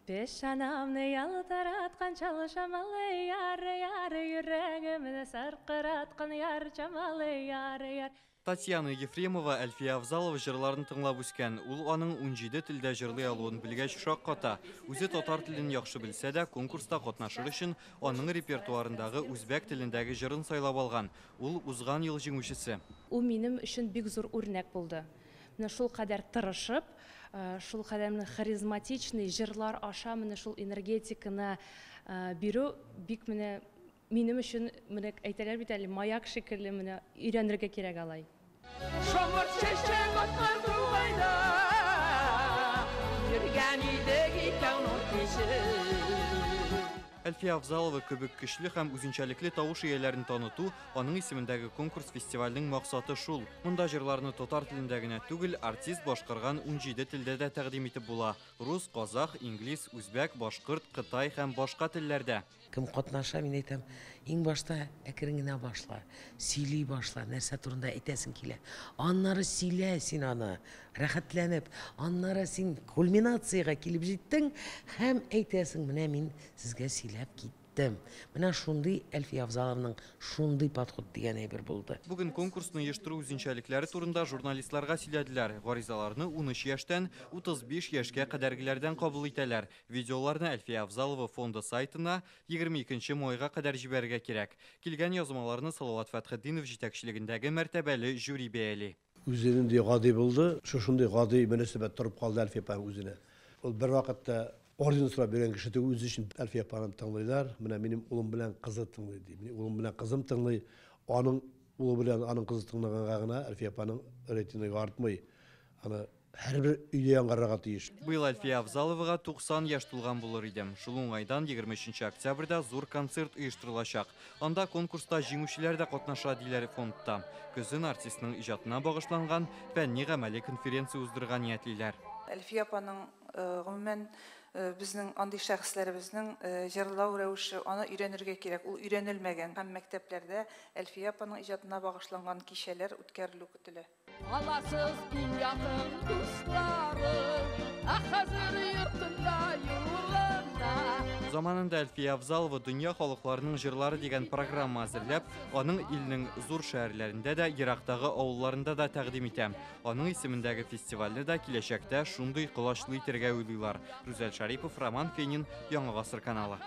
Пешанамны ялтыраткан чал шамалы яр, яр, йөрәгемне саркыраткан яр чамалы яр, яр. Татьяна Ефремова Әлфия Авзалова җырларын тыңлап үскән. Ул аның 17 телдә җырлый алуын белгәч шакката. Үзе татар телен яхшы белсә дә, конкурста катнашыр өчен аның репертуарындагы үзбәк телендәге җырын сайлап алган. Ул узган ел җиңүчесе. Ул минем өчен бик зур үрнәк булды. Менә шул кадәр тырышып, шул кадәр менә харизматичный җырлар аша менә шул энергетиканы бирү бик менә минем өчен, менә әйтәләр бит әле, маяк шикелле, менә өйрәнергә кирәк алай. Шомырт чәчәк аткан тугайда йөргән идек икәү нур кичеп. Әлфия Авзалова кебек көчле һәм үзенчәлекле тавыш ияләрен таныту, аның исемендәге конкурс-фестивальнең максаты шул. Монда җырларны татар телендә генә түгел, артист башкарган 17 телдә дә тәкъдим итеп була. Рус, казах, инглиз, үзбәк, башкорт, кытай һәм башка телләрдә. Кем катнаша, мин әйтәм, иң башта әкрен генә башла, сөйли башла, нәрсә турында әйтәсең килә. Аннары сөйлә син аны, рәхәтләнеп. Аннары син кульминациягә килеп җиттең һәм әйтәсең, менә мин сезгә сөйләп киттем. Менә шундый Әлфия Авзалованың шундый подход дигән әйбер булды. Бүген конкурсны оештыру үзенчәлекләре турында журналистларга сөйләделәр. Гаризаларны 13 яшьтән 35 яшькә кадәргеләрдән кабул итәләр. Видеоларны Әлфия Авзалова фонды сайтына 22 майга кадәр җибәрергә кирәк. Килгән язмаларны Салават Фәтхетдинов җитәкчелегендәге мәртәбәле жюри бәяли. Үзе нинди гади булды, шушындый гади мөнәсәбәт торып калды Әлфия апаның үзенә. Ул бервакытта орден сорап йөргән кеше түгел, үзе өчен Әлфия апаны тыңлыйлар. Менә минем улым белән кызы тыңлый ди. Минем улым белән кызым тыңлый. Аның улы белән аның кызы тыңлаганга гына Әлфия апаның рейтингы артмый. Аны һәрбер өйдә яңгырарга тиеш. Быел Әлфия Авзаловага 90 яшь тулган булыр иде. Шул уңайдан 23 октябрьдә зур концерт оештырылачак. Анда конкурста җиңүчеләр дә катнаша, диләр фондта. Көзен артистның иҗатына багышланган фәнни-гамәли конференция уздырырга ниятлиләр. Әлфия апаның, гомумән, безнең андый шәхесләребезнең җырлау рәвеше, аны өйрәнергә кирәк, ул өйрәнелмәгән. Һәм мәктәпләрдә Әлфия апаның иҗатына багышланган кичәләр үткәрелү көтелә. Аласыз иң якын дусларым, ә хәзер йортында, юлында. Заманында Әлфия Авзалова дөнья халыкларының җырлары дигән программа әзерләп, аның илнең зур шәһәрләрендә дә, ерактагы авылларында да тәкъдим итә. Аның исемендәге фестивальне дә киләчәктә шундый колачлы итәргә уйлыйлар. Рүзәл Шарипов, Роман Фенин, Яңа Гасыр каналы.